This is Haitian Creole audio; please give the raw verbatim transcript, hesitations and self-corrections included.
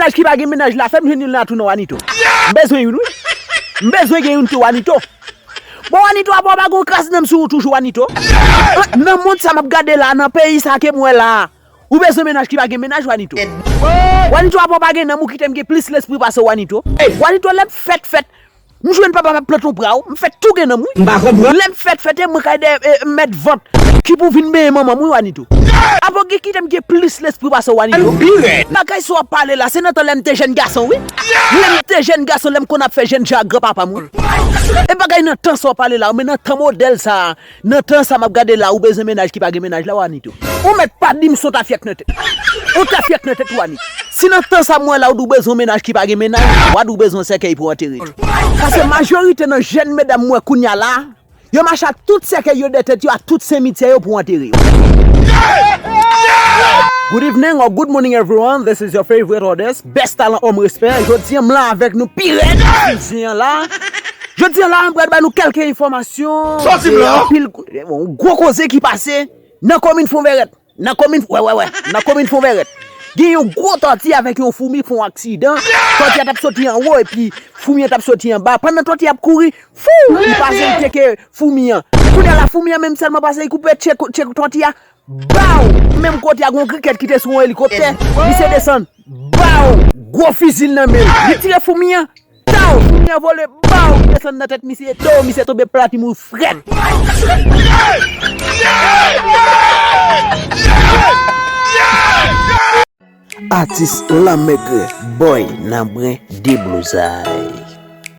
Mennaj ki pa gen mennaj la, fè m jwenn youn la tou non, Wanito. M bezwen youn, wi. M bezwen gen youn tou, Wanito. Bon, Wanito, apa w pa gen yon kras nanm sou ou toujou, Wanito? An, nan mond sa m ap gade la, nan peyi sa ke m wè la, ou bezwen mennaj ki pa gen mennaj, Wanito? Wanito, apa w pa gen nanm, ou kite m gen plis lespri pase w, Wanito? Wanito, lè m fèt fèt, m jwenn papa m ap plant yon bra, m fèt tou gen nanm, wi. M pa konprann. Lè m fèt fèt, e mwen k al dèyè, e, mèt vant ki pou vin benyen manman m, wi, Wanito. Apa w gen kite m gen plis lespri pase w, Wanito? Bagay sa w ap pale la, se nan tan lè m te jèn gason, wi. Lè m te jèn gason, lè m konn ap fè jèn jan ak granpapa m, wi. E bagay nan tan sa w ap pale la, men nan tan modèl sa, nan tan sa m ap gade la, ou bezwen mennaj ki pa gen mennaj la, Wanito. Ou mèt pa di m se yon tafyèk nan tèt. Yon tafyèk nan tèt, Wanito. Si nan tan sa m wè la, ou di w bezwen yon mennaj ki pa gen mennaj, w a di w bezwen yon sèkèy pou antere tou. Paske majorite nan jèn medam m wè kounye a la, yo mache ak tout sèkèy yo dèyè tèt yo, ak tout simityè yo pou antere yo. Good evening or good morning, everyone. This is your favorite hostess, best talent, homme respect. Jodi an m la avèk nou pi rèd. Jodi an la, jodi an la, m pral ba nou kèlke enfòmasyon. Sòti m la. Anpil gwo koze ki pase nan komin Fonvèrèt. Nan komin, wè, wè, wè, nan komin Fonvèrèt. Gen yon gwo tòti avèk yon foumi k fè yon aksidan. Tòti a t ap soti anwo epi foumi an t ap soti anba. Pandan tòti a ap kouri, fou, li pase, li tcheke foumi an. Kounye a la, foumi an menm sèlman pase, li koupe tcheke, tcheke tòti a. Baw! Menm kote a, gen yon krikèt ki te sou yon elikoptè. Misye desann. Baw! Gwo fizi l nan men l. Li tire foumi an. Taw! Foumi an vole. Baw! Li desann nan tèt misye. Taw! Misye tonbe plat, li mouri frèt. Atis Lanmègre, Boy Nanbren, Deblozay.